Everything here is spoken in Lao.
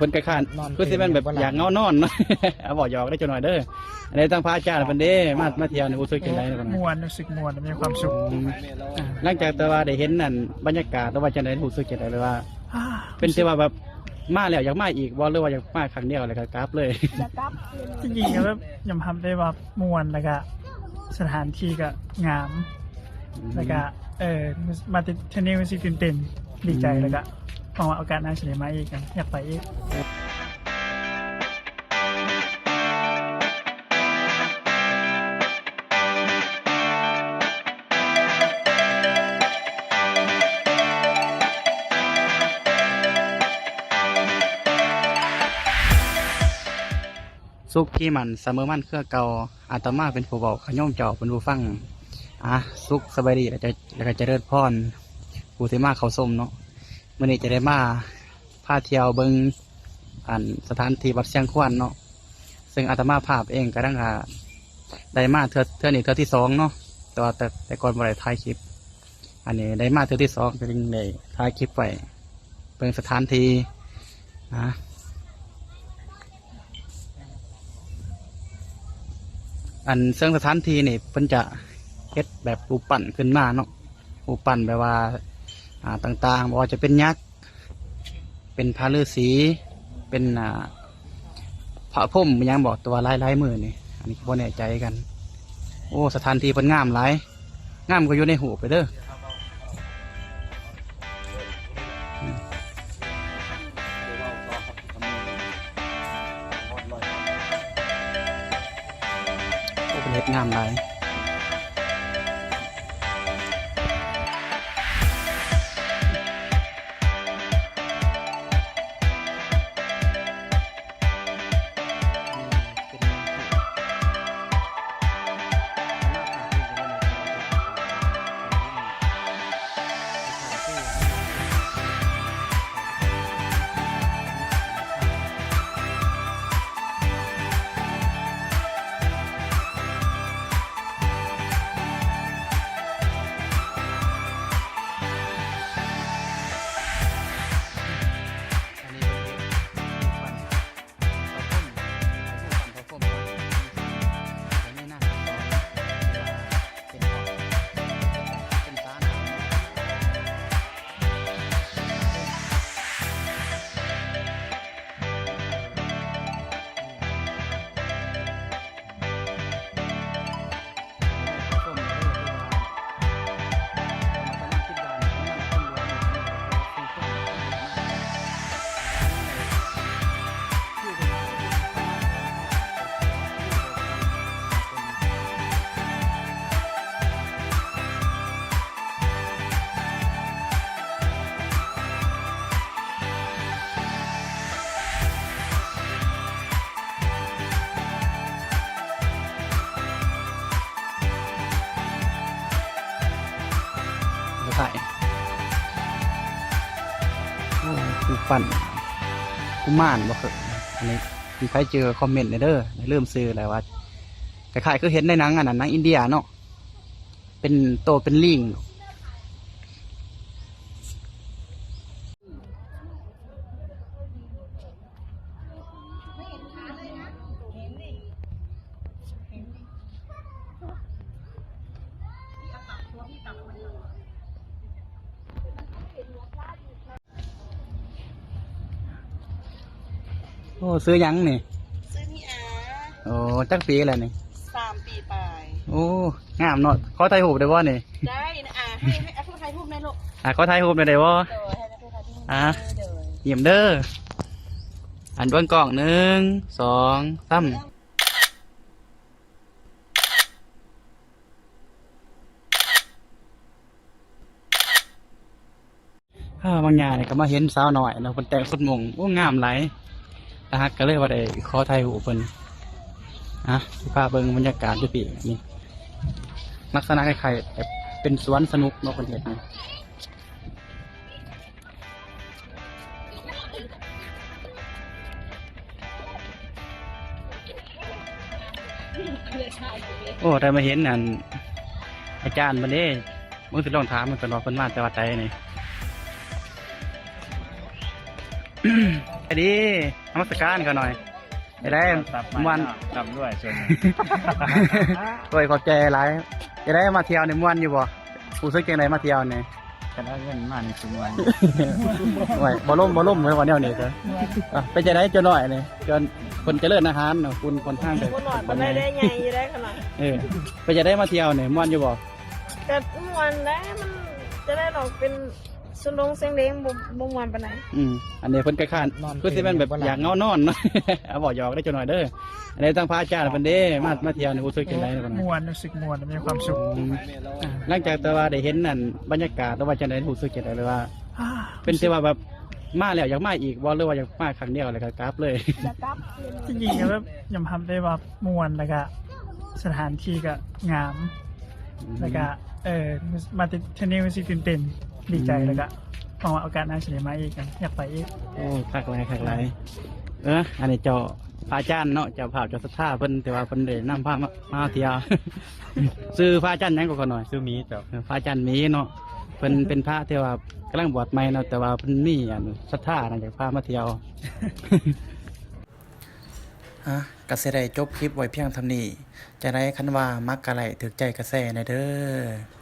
ເພິ່ນກໍຄ້ານ ນອນ ຄືຊິແມ່ນແບບ ເພຍ ຢາກເຫງົານອນເນາະ. ເອົາ ເວົ້າຫຍອກເດ້ ຈັກໜ້ອຍເດີ. ອັນນີ້ທາງພະອາຈານເພິ່ນເດ້ ມາ ມາທ່ຽວນີ້ ຮູ້ສຶກຈັ່ງໃດເນາະ? ມ່ວນ ຮູ້ສຶກມ່ວນ ມີຄວາມສຸກ. ອືມ ອ່າ ຫຼັງຈາກແຕ່ວ່າໄດ້ເຫັນອັນບັນຍາກາດ ຫຼືວ່າຈັ່ງໃດ ຮູ້ສຶກຈັ່ງໃດ ຫຼືວ່າ ອ່າ ເປັນທີ່ວ່າແບບມາແລ້ວຢາກມາອີກບໍ່ ຫຼືວ່າຢາກມາຄັ້ງດຽວແລ້ວກໍກັບເລີຍ? ຢາກກັບຄືນ. ທີ່ຈິງກໍແບບຍອມຮັບໄດ້ວ່າມ່ວນ ແລ້ວກໍສະຖານທີ່ກໍງາມ ອືມ ແລ້ວກໍ ເອີ ມາຕິດເທື່ອນີ້ ຮູ້ສຶກຕື່ນເຕັ້ນ ດີໃຈ ອືມ ແລ້ວກໍຫວັງວ່າໂອກາດໜ້າຊິໄດ້ມາອີກ ຢາກໄປອີກ. ສຸກທີ່ໝັ້ນສະເໝີມັນເຄືອເກົ່າ ອາດຕະມາເປັນຜູ້ເວົ້າຂະຫຍົມເຈົ້າເປັນຜູ້ຟັງ. ອາ ສຸກສະບາຍດີ ແລ້ວຈະ ແລ້ວກໍຈະເລີນພອນ ຜູ້ທີ່ມາເຂົ້າຊົມເນາະ. ມື້ນີ້ຈະໄດ້ມາ ພາທ່ຽວເບິ່ງ ອັນ ສະຖານທີ່ວັດຊຽງຄວານເນາະ ເຊິ່ງອາດຕະມາພາບເອງກໍດັ່ງ ອາ ໄດ້ມາເທື່ອ ເທື່ອນີ້ເທື່ອທີສອງເນາະ ແຕ່ວ່າແຕ່ ແຕ່ກ່ອນບໍ່ໄດ້ຖ່າຍຄລິບ. ອັນນີ້ໄດ້ມາເທື່ອທີສອງ ກໍຈຶ່ງໄດ້ຖ່າຍຄລິບໄວ້ເບິ່ງສະຖານທີ່ນະ. ອັນເຊິ່ງສະຖານທີ່ນີ້ເພິ່ນຈະເຮັດແບບຮູບປັ້ນຂຶ້ນມາເນາະ ຮູບປັ້ນແບບວ່າ ອ່າ ຕ່າງໆ ບໍ່ວ່າຈະເປັນຍັກ ເປັນພະລືສີ ເປັນ ອ່າ ພະພົມ ອີຫຍັງບໍ ແຕ່ວ່າຫຼາຍໆມື້ນີ້ ອັນນີ້ກໍບໍ່ແນ່ໃຈຄືກັນ. ໂອ້ ສະຖານທີ່ເພິ່ນງາມຫຼາຍ ງາມກວ່າຢູ່ໃນຮູບເລີຍເດີ. ໂອ້ ເພິ່ນເຮັດງາມຫຼາຍ. ບໍ່ໃສ່ ໂອ້ ຮູບປັ້ນກຸມານບໍ່ເຄີຍ. ອັນນີ້ມີໃຜເຈີຄອມເມັນແດ່ເດີ ລືມຊື່ແລ້ວວ່າ ຄ້າຍໆຄືເຫັນໃນໜັງ ອັນນັ້ນ ໜັງອິນເດຍເນາະ ເປັນໂຕເປັນລີງ. ໂອ້ ຊື່ຫຍັງນີ້? ຊື່ມີອາ. ໂອ້ ຈັກປີແລ້ວນີ້? ສາມປີປາຍ. ໂອ້ ງາມເນາະ ຂໍຖ່າຍຮູບໄດ້ບໍ່ນີ້? ໄດ້ນະ ອາ ໃຫ້ ໃຫ້ ໃຫ້ຜູ້ຖ່າຍຮູບແດ່ລູກ. ອາ ຂໍຖ່າຍຮູບໄດ້ບໍ່? ໂດຍ ໃຫ້ຜູ້ຖ່າຍຮູບ. ອາ ໂດຍ ຍິ້ມເດີ ອັນເບິ່ງກ້ອງ ໜຶ່ງ ສອງ ສາມ. ເອີ ບາງຢ່າງນີ້ກໍມາເຫັນສາວນ້ອຍເນາະ ເພິ່ນແຕ່ງສຸດມົ້ງ ໂອ້ ງາມຫຼາຍ ຕາຮັກ ກໍເລີຍວ່າໄດ້ຂໍຖ່າຍຮູບເພິ່ນ. ອ່ະ ຊິພາເບິ່ງບັນຍາກາດຢູ່ພີ້ນີ້ ລັກສະນະຄ້າຍໆແບບເປັນສວນສະໜຸກເນາະ ເພິ່ນເຮັດນີ້. ໂອ້ ໄດ້ມາເຫັນອັນອາຈານເພິ່ນເດ້ ເບິ່ງ ຊິລອງຖາມເພິ່ນກ່ອນວ່າເພິ່ນມາແຕ່ວັດໃດນີ້. ສະບາຍດີ ນະມັດສະການຂ້ານ້ອຍ ຈັ່ງໃດ ມ່ວນ ດຳດ້ວຍສ່ວນ ໂອ້ຍ ຂອບໃຈຫຼາຍ. ຈັ່ງໃດ ມາທ່ຽວນີ້ມ່ວນຢູ່ບໍ່? ຮູ້ສຶກຈັ່ງໃດມາທ່ຽວນີ້? ຄັນເອົາເງິນມານີ້ຊິມ່ວນ. ໂອ້ຍ ບໍ່ລົມ ບໍ່ລົມເລີຍວ່າແນວນີ້ເດີ. ອ່ະ ເປັນຈັ່ງໃດເຈົ້ານ້ອຍນີ້? ເພິ່ນຈະເລີນອາຫານເນາະ ຄຸນຄົນທາງເດີ ບໍ່ນ້ອຍປານໃດເດ້ ໃຫຍ່ຢູ່ເດ້ຂ້ານ້ອຍ. ເອີ ເປັນຈັ່ງໃດມາທ່ຽວນີ້ ມ່ວນຢູ່ບໍ່? ກໍມ່ວນແຫຼະ ມັນຈະໄດ້ດອກ ເປັນ ສຸດລົງເສັງເດ້ງ ບໍ່ ບໍ່ມ່ວນປານໃດ. ອືມ ອັນນີ້ເພິ່ນກໍຄ້ານ ຄືຊິແມ່ນແບບຢາກເຫງົານອນເນາະ. ເອົາ ເວົ້າຫຍອກເດ້ເຈົ້ານ້ອຍເດີ. ອັນນີ້ທາງພະອາຈານເພິ່ນເດ້ ມາ ມາທ່ຽວນີ້ຮູ້ສຶກຈັ່ງໃດເນາະ? ມ່ວນ ຮູ້ສຶກມ່ວນ ມີຄວາມສຸກ. ອືມ ອ່າ ຫຼັງຈາກແຕ່ວ່າໄດ້ເຫັນອັນບັນຍາກາດ ຫຼືວ່າຈັ່ງໃດ ຮູ້ສຶກຈັ່ງໃດ ຫຼືວ່າ ອ່າ ເປັນທີ່ວ່າແບບມາແລ້ວຢາກມາອີກບໍ່ ຫຼືວ່າຢາກມາຄັ້ງດຽວແລ້ວກໍກັບເລີຍ? ຢາກກັບ. ທີ່ຈິງກໍແບບຍອມຮັບໄດ້ວ່າມ່ວນ ແລ້ວກໍສະຖານທີ່ກໍງາມ. ອືມ ແລ້ວກະ ເອີ ມາຕິດເທື່ອນີ້ ຮູ້ສຶກຕື່ນເຕັ້ນ ດີໃຈ. ອືມ ແລ້ວກະຫວັງວ່າໂອກາດໜ້າຊິໄດ້ມາອີກ ຢາກໄປອີກ. ໂອ້ ຄັກຫຼາຍ ຄັກຫຼາຍ. ເອີ ອັນນີ້ເຈົ້າພະອາຈານເນາະ ເຈົ້າພາບ ເຈົ້າສັດທາເພິ່ນ ທີ່ວ່າເພິ່ນໄດ້ນຳພາມາ ມາທ່ຽວ. ຊື່ພະອາຈານຫຍັງກໍ ຂ້ານ້ອຍ? ຊື່ໝີເຈົ້າ. ເອີ ພະອາຈານໝີເນາະ ເພິ່ນເປັນພະທີ່ວ່າກຳລັງບວດໃໝ່ເນາະ ແຕ່ວ່າເພິ່ນມີອັນສັດທານະ ຢາກພາມາທ່ຽວ. ອ່ະ ກໍຊິໄດ້ຈົບຄລິບໄວ້ພຽງເທົ່ານີ້. ຈັ່ງໃດ ຄັນວ່າມັກກໍໄລ້ ຖືກໃຈກໍແຊແດ່ເດີ.